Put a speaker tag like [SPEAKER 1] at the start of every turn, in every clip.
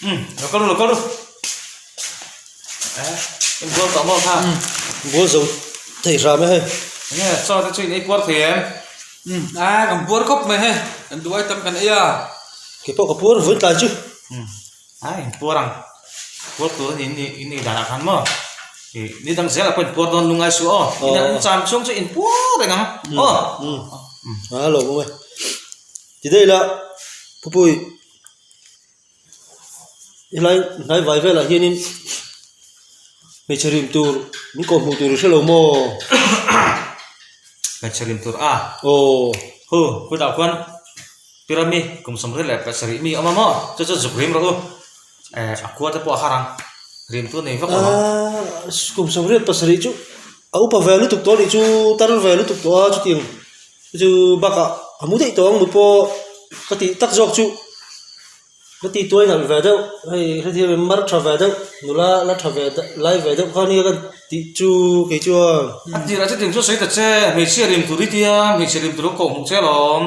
[SPEAKER 1] Umm lo kal ru lo kal ru eh in bual tawh maw kha
[SPEAKER 2] bual zo thei hram e hei
[SPEAKER 1] enge chaw te chu in ei puar thei em
[SPEAKER 3] umm a kan puar khawp mai hei kan duai tam kan ei a
[SPEAKER 2] kei pawh ka puar vawi tlai chu
[SPEAKER 1] umm a in puar ang puar tur a ni in ei danah khan maw ih ni dang zelah pawh in puar dawn lungai suh aw in cham chhung chu in puar reng ang aw
[SPEAKER 2] umm a lo awm e ti daih ila pupui. Helai hnai vai velah hianin hmeichhe rim tur min kawh hmuh tur i hrelo maw?
[SPEAKER 1] Hmeichhe rim tur a?
[SPEAKER 2] Aw.
[SPEAKER 1] Hu, khutah khuan Pyramid kum sawmriat leh pasarih mi a awm a maw? Chu chu zuk rim rawh u. Eh, a khua te pawh a har ang. Rim tur nei vak lo ang.
[SPEAKER 2] Aaa, kum sawmriat pasarih chu a upa ve lutuk tawh a nih chu, tar ve lutuk tawh a chutiang chu bakah a mu daih tawh ang mut pawh ka tih tak zawk chu. Ka ti tuai nalh ve deuh hei hrethiam em mar tha ve deuh nula la tha ve deuh lai ve deuh kha nia ka tih chu kei chuan.
[SPEAKER 1] A tirah chu ding chu sawi ta che hmeichhia rim tur i tia hmeichhe rim tur a kawh hmuh che alawm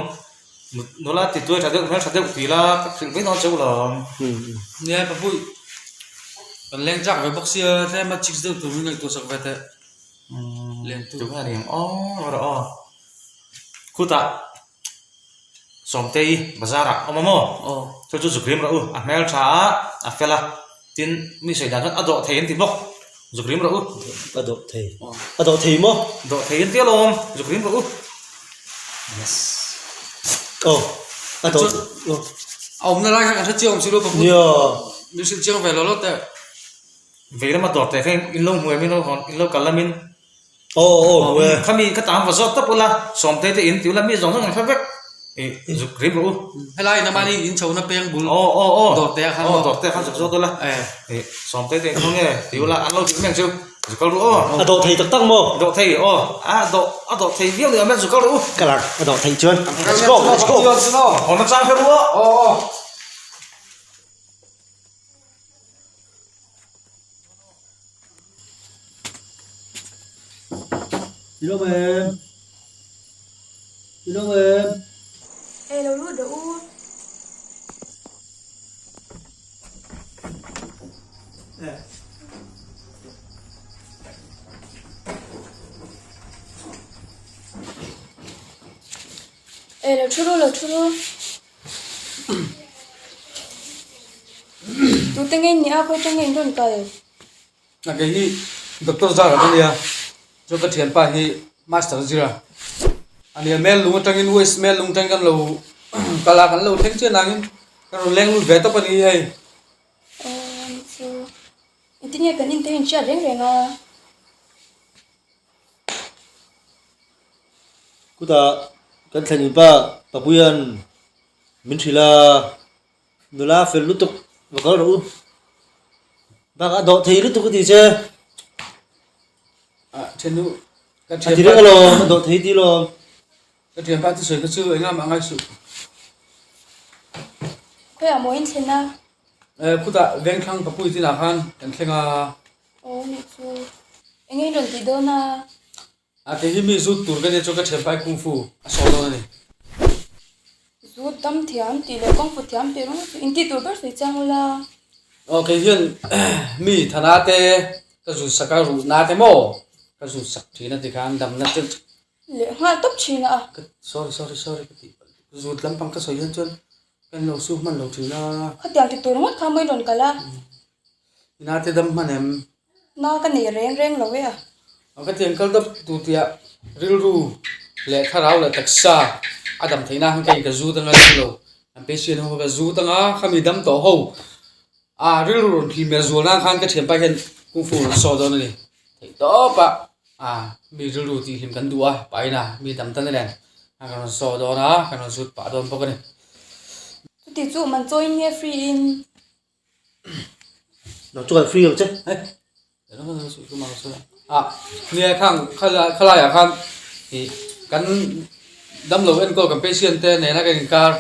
[SPEAKER 1] nula ti tuai tha deuh hmel tha deuh ti la ka hrilh mai dawn cheu alawm.
[SPEAKER 3] Nia papuih kan leng chak ve bawk sia tlema chicks deuh tur min ngaihtuah sak ve teh leng tur.
[SPEAKER 1] Tunge a ni ang aw rawh aw khutah. Sawmtei bazar ah awm a maw?
[SPEAKER 3] Aw.
[SPEAKER 1] Chu chu zuk rim rawh u, a hmel tha a, a fel a, tin mi sawi dan chuan a dawh thei an ti bawk, zuk rim rawh u.
[SPEAKER 2] A dawh thei, a dawh thei maw?
[SPEAKER 1] Dawh thei an ti alawm, zuk rim rawh u.
[SPEAKER 2] Yes. Aw, a dawh aw.
[SPEAKER 3] A awmna lai kha kan hre chiang awm si lo papu.
[SPEAKER 2] Nia.
[SPEAKER 3] Min hrilh chiang ve lo lo teh.
[SPEAKER 1] Vei lama dawr teh kha in lo hmu em in lo hawn in lo kal lamin.
[SPEAKER 2] Aw aw hmu e.
[SPEAKER 1] Khami ka tam va zawt tawp ula sawmte te in ti ula mi zawng zawng an hre vek ih zuk rim rawh u.
[SPEAKER 3] Helai in amahni in chho na peng bul
[SPEAKER 1] aw aw aw
[SPEAKER 3] dawr te ah khan
[SPEAKER 1] aw dawr te ah khan zuk zawt ula ih sawmte te in khaw nge ti ula an lo dim reng chu zuk kal ru aw.
[SPEAKER 2] A dawh thei tak tak maw?
[SPEAKER 1] Dawh thei aw a dawh a dawh thei viau ni awm e zuk kal ru u.
[SPEAKER 2] Ka lang a dawh theih chuan let's go let's go.
[SPEAKER 1] Haw na chang hre ru aw.
[SPEAKER 3] Aw aw.
[SPEAKER 2] I lo em? I lo em?
[SPEAKER 4] E lo lut rawh u. E lo thu ru lo thu ru. Tute nge in nih a khawi tang nge in rawn kal?
[SPEAKER 3] A kei hi Doctor Zara ka nia, chuan ka thianpa hi Master Zira a nia, Mellung atangin West Mellung atangin kan lo kal a, kan lo thleng chiah nangin kan rawn leng lut ve tawp a ni hei.
[SPEAKER 4] Aw ni chu, engtin nge kan inte inhriat reng reng a?
[SPEAKER 2] Kutah kan thlen in pa Papuia'n min hrilh a, nula fel lutuk va kal rawh u, bakah dawh thei lutuk a ti che.
[SPEAKER 3] Ah thiannu ka
[SPEAKER 2] A
[SPEAKER 3] thianpa
[SPEAKER 2] ti reng alawm, a dawh thei ti alawm.
[SPEAKER 3] Ka thianpa chu sawi kha chu engah mah ngai suh.
[SPEAKER 4] Khawiah maw in thlen a?
[SPEAKER 3] Eh khutah Vengthlang Papui chinah khan kan thleng a.
[SPEAKER 4] Aw nih chu eng in rawn tih dawn a?
[SPEAKER 3] A kei hi mi zut tur ka nia chuan ka thianpa hi kung fu a sawi dawn a ni.
[SPEAKER 4] Zut dam thiam tih leh kung fu thiam tih rawng chu in tih tur ber sawi chiang ula.
[SPEAKER 3] Aw kei hian mi thana te ka zut sak a ruh na te maw ka zut sak thin a tikhan damna te
[SPEAKER 4] Leh nghal tawp thin a.
[SPEAKER 3] Ka sorry sorry sorry ka tih palh zut lampang ka sawi hian chuan ka in lo su hman lo thin a.
[SPEAKER 4] Khatiang ti tur ngawt kha mawi rawn kal a.
[SPEAKER 3] Ina te dam hman em?
[SPEAKER 4] Na ka nei reng reng lo e a.
[SPEAKER 3] A ka tiang kal dap tu tia rilru leh thlarau leh taksa a dam theih na kei ka zu tanga ring lo an patient ho ka zu tanga khami dam tawh ho a rilru rawn thli hmel zual nan khan ka thianpa hian kungfu rawn saw dawn a ni theih tawp a a mi rilru tih hlim kan duh a paina mi dam tan nen a kan rawn saw dawn a kan rawn zut pah dawn bawk a ni.
[SPEAKER 4] Chuti chu man chawiin nge free in.
[SPEAKER 2] Nang chu kan free ang che.
[SPEAKER 3] Ah nia khang khalai ah khan ih kan damlo enkawl kan patient te nena kan inkar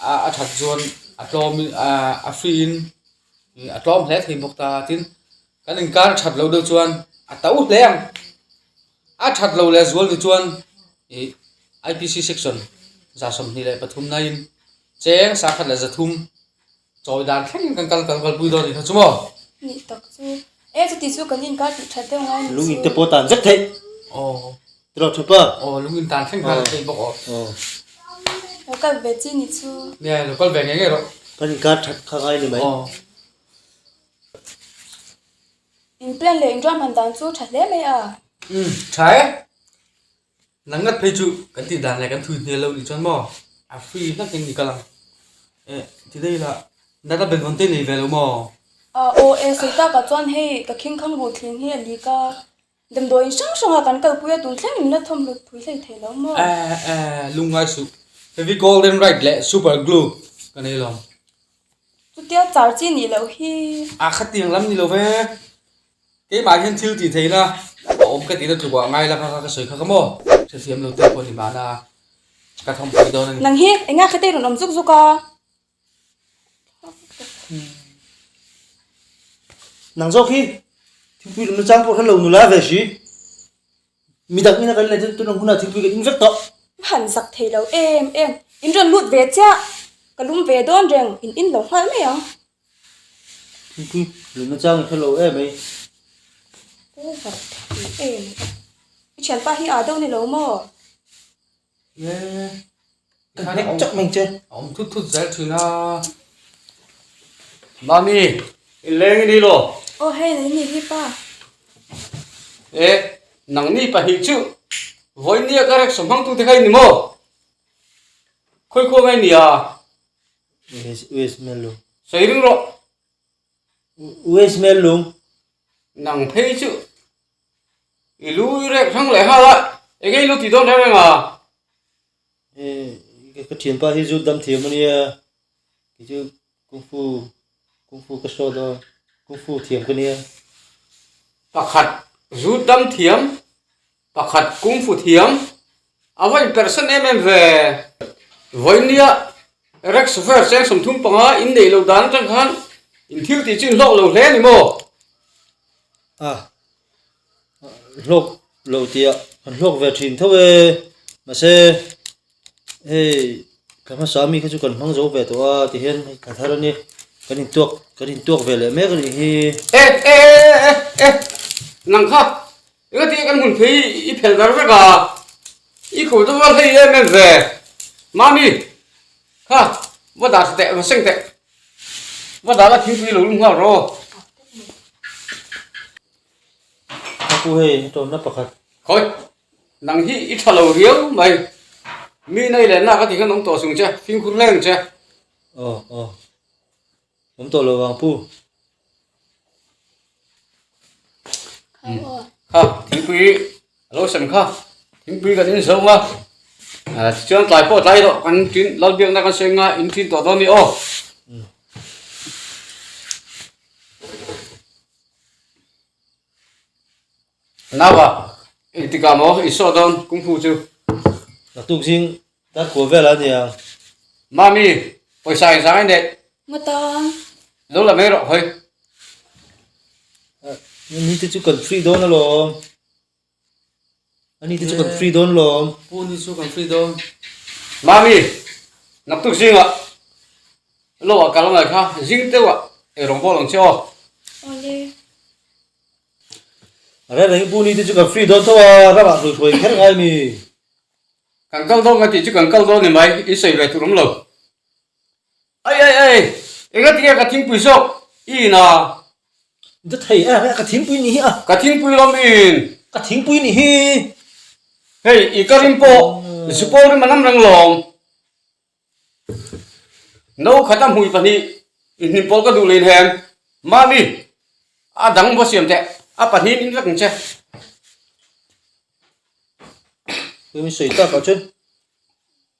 [SPEAKER 3] a that chuan a tlawm a free in a tlawm hle thei bawk ta tin kan inkar a that loh deuh chuan a to hle ang a that loh leh zual ni chuan ih I_P_C section 24 naiin cheng sangkhat leh zathum. Chawi dan thlengin kan kal kan kalpui dawn a nih kha chu maw?
[SPEAKER 4] Nih tak chu. E chuti chu kan inkar tih that deuh ngai a nih chu.
[SPEAKER 2] Lung in te pawh tan vek theih.
[SPEAKER 3] Aw.
[SPEAKER 2] Tiraw thupa?
[SPEAKER 3] Aw lung in tan thleng khan a theih bawk aw.
[SPEAKER 2] Aw.
[SPEAKER 4] Lo kal ve chi nih chu.
[SPEAKER 3] Nia lo kal ve ngei ngei rawh.
[SPEAKER 2] Kan inkar that kha ngai ni mai.
[SPEAKER 3] Aw.
[SPEAKER 4] In plan leh in ruahman dan chu tha hle mai a.
[SPEAKER 3] Umm tha e. Nang ngat phei chu kan tih dan leh kan thui hnial lo nih chuan maw a free hlak in i kal ang. Eh ti daih la nat a benvawn te nei ve lo maw?
[SPEAKER 4] Aw e sawi takah chuan hei ka khing khang ruh thling hi a lik a, damdawiin hrang hrangah kan kalpui a tun thleng in la thawm hlut phui hlei thei lo maw?
[SPEAKER 3] Eh eh lungngai suh heavy golden right leh super glue ka nei lawm.
[SPEAKER 4] Chutia char chi nih loh hi.
[SPEAKER 3] A khatiang lam ni lo ve. Keimah hian thil tih theihna a awm ka tihna tlukah ngai la kha kha ka sawi kha ka maw? Hrethiam lo te pawh ni mahna ka thawmpui dawn a ni.
[SPEAKER 4] Nang hi eng nge khatei rawn awm zuk zuk a?
[SPEAKER 2] Nang zawk hi thingpui lumna chang pawh hre lo nula ve si. Midang ina kan leh chuan tunang hunah thingpui kan in vek tawh.
[SPEAKER 4] Ka han zak thei lo em em. In rawn lut ve chiah. Ka lum ve dawn reng. In in lo nghal mai ang.
[SPEAKER 2] Thingpui lumna chang i hre lo em ei.
[SPEAKER 4] Over thei em. I thianpa hi aa deuh ni lo maw?
[SPEAKER 3] Ye.
[SPEAKER 2] Ka hnek chak mai che.
[SPEAKER 3] A awm thut thut zel thin a. Mami, in leng i ni lo?
[SPEAKER 4] Aw hei nei ni hi pa.
[SPEAKER 3] E, nangni pahnih chu vawinia ka rek sawmhmang tute kha i ni maw? Khawi khaw ngai nia?
[SPEAKER 2] West Melung.
[SPEAKER 3] Sawi ring rawh.
[SPEAKER 2] West Melung.
[SPEAKER 3] Nang phei chu i lu i rek hrang leh nghal a, eng nge i lu tih dawn reng reng a?
[SPEAKER 2] Ka thianpa hi zu dam thiam a nia, kei chu kung fu kung fu ka show dawn, kung fu thiam ka nia.
[SPEAKER 3] Pakhat zu dam thiam, pakhat kung fu thiam, a va inperhsan em em ve. Vawinia Rex Software cheng 35 in neih loh dan atang khan in thil tih chu in hlawk lo hle a ni maw?
[SPEAKER 2] A hlawk lo tih ah kan hlawk ve thin tho e mahse hei ka hmasa mi kha chu kan hmang zo ve tawh a ti hian hei thla thar a ni kan intuak kan intuak ve leh mek a nih hi.
[SPEAKER 3] E e e e nang kha engati kan hmun phei i phel dar vek a i khaw te val hei em em ve mami kha va dah tha teh va seng teh va dah la thingpui lo lum nghal rawh.
[SPEAKER 2] Ka pu hei a tawnna pakhat.
[SPEAKER 3] Khawi, nang hi i tha lo riau mai. Mi nei leh na ka ti khan awm tawh sung che, fimkhur hle ang che.
[SPEAKER 2] Aw, aw. Awm tawh lo vang pu.
[SPEAKER 3] Kha, thingpui a lo sem kha. Thingpui kan in zo nga. Tichuan tlai pawh tlai tawh kan tin Lalbiakna kan sawi nga in tin tawh dawn ni aw. Naua, engtikah maw i saw dawn kung fu chu?
[SPEAKER 2] Naktuk zing dar kuah vel a nia.
[SPEAKER 3] Mami, pawisa eng zang i neih?
[SPEAKER 4] Ngatan.
[SPEAKER 3] Lo la mai rawh hawi.
[SPEAKER 2] Ni te chu kan free dawn alawm. Ani te chu kan free dawn lawm.
[SPEAKER 3] Pu ni chu kan free dawn. Mami, naktuk zingah lo ah kal angai kha zing deuh ah ei rawng bawl ang che aw.
[SPEAKER 4] Awle.
[SPEAKER 2] A reng reng pu ni te chu kan free dawn tho a, ramah hruai hruai kher ngai mi.
[SPEAKER 3] Kan kal dawn ngai tih chu kan kal dawn ni mai, i sawi ve tur awm lo. Ai ai ai, enga tinge ka thingpui zawk i in a?
[SPEAKER 2] Da thei em e, ka thingpui nih hi a.
[SPEAKER 3] Ka thingpui lam i in.
[SPEAKER 2] Ka thingpui nih hi.
[SPEAKER 3] Hei, i ka rim pawh zupawl rim a nam reng lawm. No khat a hmui pahnih i hnim pawl ka duh lein hem. Mami, a dang va siam teh, a pahnihin in vek ang che.
[SPEAKER 2] Min sawi tak ah chuan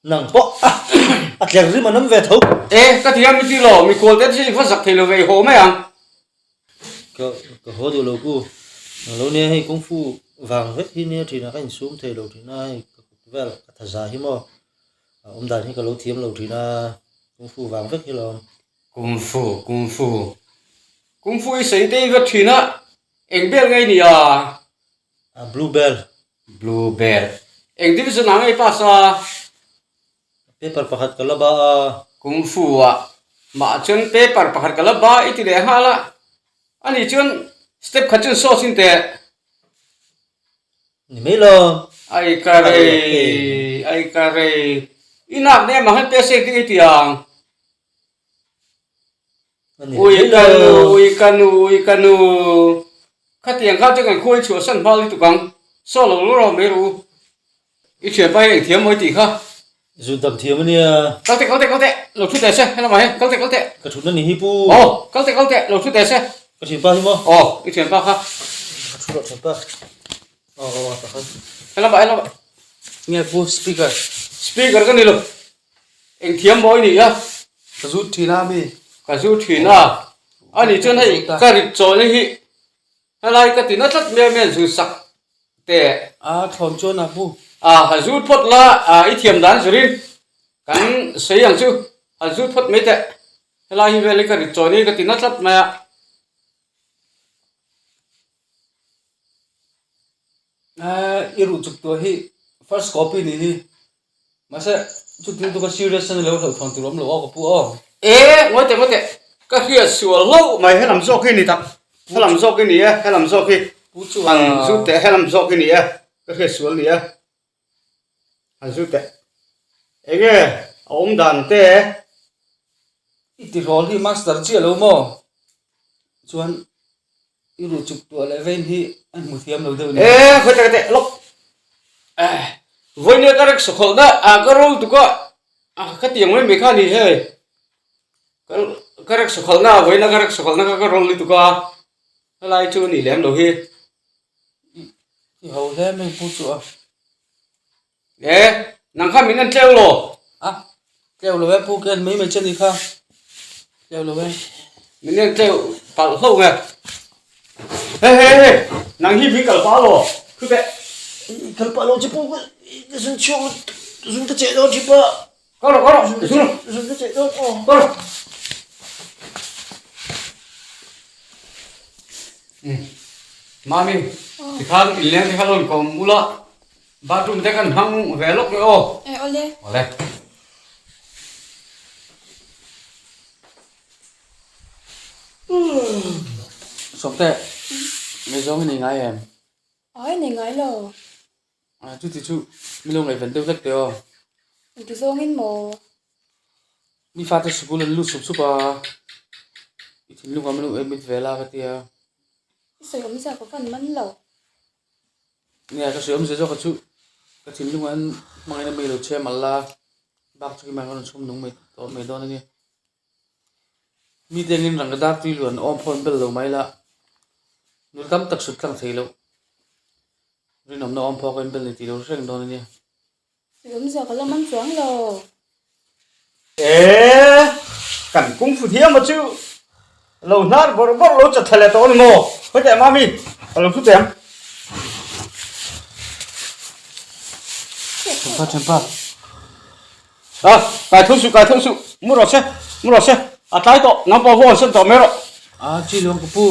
[SPEAKER 2] Nang pawh a a tler rim an awm ve tho.
[SPEAKER 3] E, ka ti a, mi ti lo, mikhual te chu i va zak thei lo ve, i haw mai ang.
[SPEAKER 2] Ka ka haw duh lo ku, nang lo nia hei kung fu vang vek hi nia thin a, ka insum thei lo thin a, hei ka kut vel ka tha za hi maw, a awm dan hi ka lo thiam lo thin a, kung fu vang vek hi lawm.
[SPEAKER 3] Kung fu, kung fu, kung fu i sawi te i va thin a, eng bel nge i nih a?
[SPEAKER 2] A blue belt.
[SPEAKER 3] Blue belt. Eng division ah nge i pass a?
[SPEAKER 2] Paper pakhat ka la ba a.
[SPEAKER 3] Kung fu ah. Mah chuan paper pakhat ka la ba i ti leh nghal a, ani chuan step khat chuan saw sin teh.
[SPEAKER 2] Ni mai lo.
[SPEAKER 3] Ai ka rei, ai ka rei. I nak nem ang hian pese engtin nge i ti ang? Ui ka nu, ui ka nu, ui ka nu. Khatiang kha chu kan khuai chhuah san hma lutuk ang. Saw lo lo rawh mai rawh u. I thianpa hi engthiam maw i tih kha?
[SPEAKER 2] Zun tam thiam a nia.
[SPEAKER 3] Kal teh, kal teh, kal teh. Lo thu teh se, helamah hian kal teh, kal teh.
[SPEAKER 2] Ka thutna ni hi pu.
[SPEAKER 3] Aw, kal teh, kal teh. Lo thu teh se.
[SPEAKER 2] Ka thianpa hi maw?
[SPEAKER 3] Aw, i thianpa kha.
[SPEAKER 2] Ka thu rawh thianpa. Aw, aw, tak khan.
[SPEAKER 3] Helamah, helamah. Nge pu speaker. Speaker ka ni lo. Engthiam maw i nih a?
[SPEAKER 5] Ka zut thin a mi.
[SPEAKER 3] Ka zut thin a. Ani chuan hei ka rit chawlhna hi helai ka ti na tlat mai a mian zut sak teh.
[SPEAKER 5] A thlawn chuan a pu.
[SPEAKER 3] A han zut phawt la a i thiam dan zurin kan sawi ang chu han zut phawt mai teh. Helai hi vel hi ka rit chawlhna hi ka ti na tlat mai a.
[SPEAKER 5] I ruh chuk tuah hi first copy nih hi. Mahse chutin chu ka serious a ni lo hlauhthawn tur awm lo aw ka pu aw.
[SPEAKER 3] E ngawi teh ngawi teh ka hriat sual hlauh mai helam zawk hi ni tak helam zawk hi ni e helam zawk hi
[SPEAKER 5] Pu chu a
[SPEAKER 3] han zut teh helam zawk hi ni e ka hriat sual ni e han zut teh enge a awm dan te
[SPEAKER 5] I tihrawl hi master chiah lo maw chuan I ruh chuk tuah leh vein hi a hmu thiam lo deuh ni.
[SPEAKER 3] E khawi teh teh lawk eh vawinia ka rek sakhawlh na ah ka roll tuk a ah ka tiang mai mai kha ni hei ka ka rek sakhawlh na vawiina ka rek sakhawlh na kha ka roll lutuk a helai chu a nih lem lo hi.
[SPEAKER 5] I ho hle mai pu chu a.
[SPEAKER 3] E nang kha min en tleu lo.
[SPEAKER 5] A tleu lo e pu ka en mai mai che ni kha tleu lo e.
[SPEAKER 3] Min en tleu palh hlauh nge. He he he nang hi min kal pah lo thu teh.
[SPEAKER 2] I kal pah lo che pu ka zun chhuak zun ka cheh dawn thipa.
[SPEAKER 3] Kal rawh kal rawh zun rawh.
[SPEAKER 2] Zun ka cheh dawn aw.
[SPEAKER 3] Kal rawh. Mami tikhan inleng te kha lo inkawm ula. Bathroom te kan hmang ve lawk nge aw.
[SPEAKER 4] E awle.
[SPEAKER 3] Awle.
[SPEAKER 5] Sawmte, ngaihzawng i nei ngai em?
[SPEAKER 4] Ai nei ngai lo.
[SPEAKER 5] A chuti chu mi lo ngaihven deuh vek teh aw.
[SPEAKER 4] Engti zawngin maw?
[SPEAKER 5] Mi fate sikul an lut sup sup a, i thinlungah min lo admit ve la ka tia.
[SPEAKER 4] I sawi awmzia ka van man lo.
[SPEAKER 5] Nia ka sawi awmzia zawk a chu ka thinlungah an hmangaihna mai lo chhem al la bak chu keimah ka rawn chhum nung mai tawh mai dawn a ni. Mite angin rangka dar tui luan awm phawn bel lo mai la nul tam tak sut tlang thei loh rinawmna awm phawk a inbel ni tih lo hreng dawn a nia.
[SPEAKER 4] Sawi awmzia ka la man chuang lo.
[SPEAKER 3] E, kan kung fu thiam a chu lo hnar bawrh bawrh lo chat thla leh tawh a ni maw? Hawi teh mami, ka lo thu teh ang.
[SPEAKER 5] Thenpa thenpa.
[SPEAKER 3] A, kai tho suh kai tho suh, mu rawh se, mu rawh se, a tlai tawh, nang pawh vuan san tawh mai rawh.
[SPEAKER 5] A chi lo ang ka pu.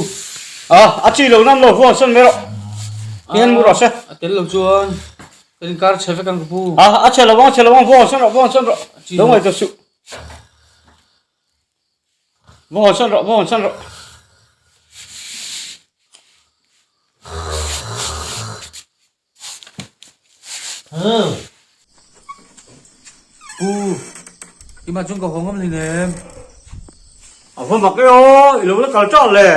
[SPEAKER 3] A, a chi lo nan lo vuan san mai rawh. Tihian mu rawh se.
[SPEAKER 5] A tel lo chuan. Kan inkar chhe vek ang ka pu.
[SPEAKER 3] A, a chhe lo ang, a chhe lo ang, vaw hawn rawh, vaw hawn rawh. Lo ngaihtuah suh. Vaw hawn rawh, vaw hawn rawh.
[SPEAKER 5] Pu, i mah chung ka haw ngam hlei nem.
[SPEAKER 3] A va mak e aw, i lo la kal tah le.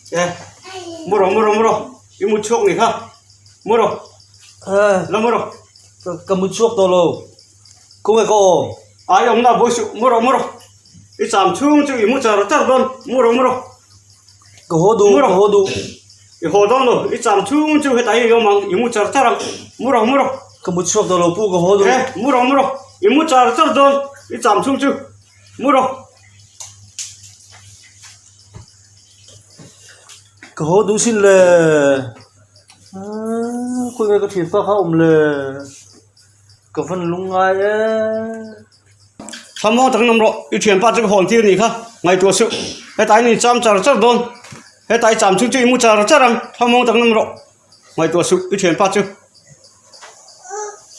[SPEAKER 3] E mu rawh mu rawh mu rawh i mut chhuak ni kha mu rawh la mu rawh
[SPEAKER 2] ka mut chhuak tawh lo khawnge ka awm
[SPEAKER 3] Ai awmna a buai suh, mu rawh mu rawh, i cham chhung chu i mu char char dawn, mu rawh mu rawh.
[SPEAKER 2] Ka haw duh, ka haw duh.
[SPEAKER 3] I haw dawn lo, i cham chhung chu hetah hi i awm ang, i mu char char ang, mu rawh mu rawh.
[SPEAKER 2] Ka mu chhuak tawh lo pu, ka haw duh.
[SPEAKER 3] E, mu rawh mu rawh, i mu char char dawn, i cham chhung chu, mu rawh.
[SPEAKER 2] Ka haw duh sin le. Khawi nge ka thianpa kha awm le? Ka van lungngai e.
[SPEAKER 6] Thlamuang tak nawm rawh, i thianpa chu ka hawn tir nih kha, ngaihtuah suh. Hetai ni cham char char dawn, hetai cham chung chu i mu char char ang, thlamuang tak nawm rawh, ngaihtuah suh i thianpa chu.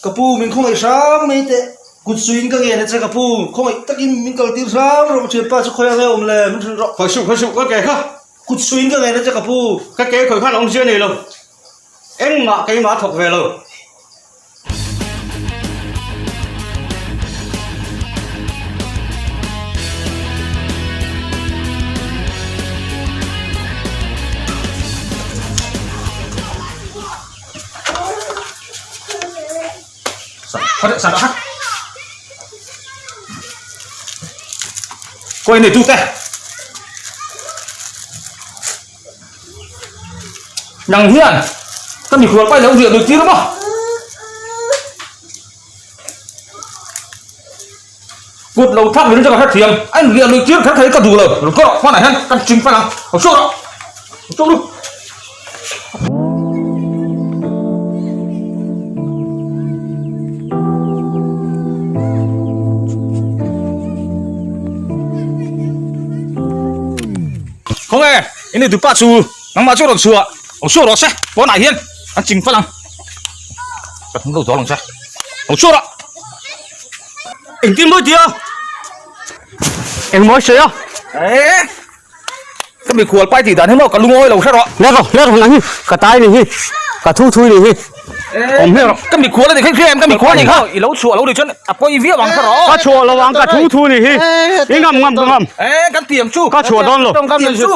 [SPEAKER 2] Ka pu, min khawngaih hram mai teh, kut suiin ka ngen a che ka pu, khawngaih takin min kal tir hram rawh, ka thianpa chu khawi ang e awm le, min hrilh rawh.
[SPEAKER 6] Khawi suh, khawi suh, ka ke kha.
[SPEAKER 2] Kut suiin ka ngen a che ka pu.
[SPEAKER 6] Ka ke khawi khan awmzia nei lo. Engmah keimah a thawk ve lo.
[SPEAKER 1] Kawih nei tute. Nang hian ka mikhual pai lo riah lui tir maw? Kut lo thak min chu ka hrethiam, a in riah lui tir kher kher hi ka duh lo, rawn kawr rawh hmanah hian kan ching fan ang, lo chhuak rawh, lo chhuak ru. Khawnge? Ini dupa chu nangmah chu rawn chhuah lo chhuak rawh se pawnah hian an ching fal ang ka thung lo dawl ang che lo chhuak rawh
[SPEAKER 6] engtin mawi tia eng mawi sawi a
[SPEAKER 1] eh ka mikhual pai tih dan hi maw ka lungawi lo hre rawh
[SPEAKER 6] le rawh le rawh nang hi ka tai ni hi ka thu thui ni hi awm hle rawh
[SPEAKER 1] ka mikhual a ni kha hria em ka mikhual a ni kha i lo chhuah lo ni chuan a pawi viau ang kha rawh
[SPEAKER 6] ka chhuah lo ang ka thu thu ni hi i ngam ngam ka ngam
[SPEAKER 1] eh kan tiam chu
[SPEAKER 6] ka chhuah dawn lo
[SPEAKER 1] tiam chu.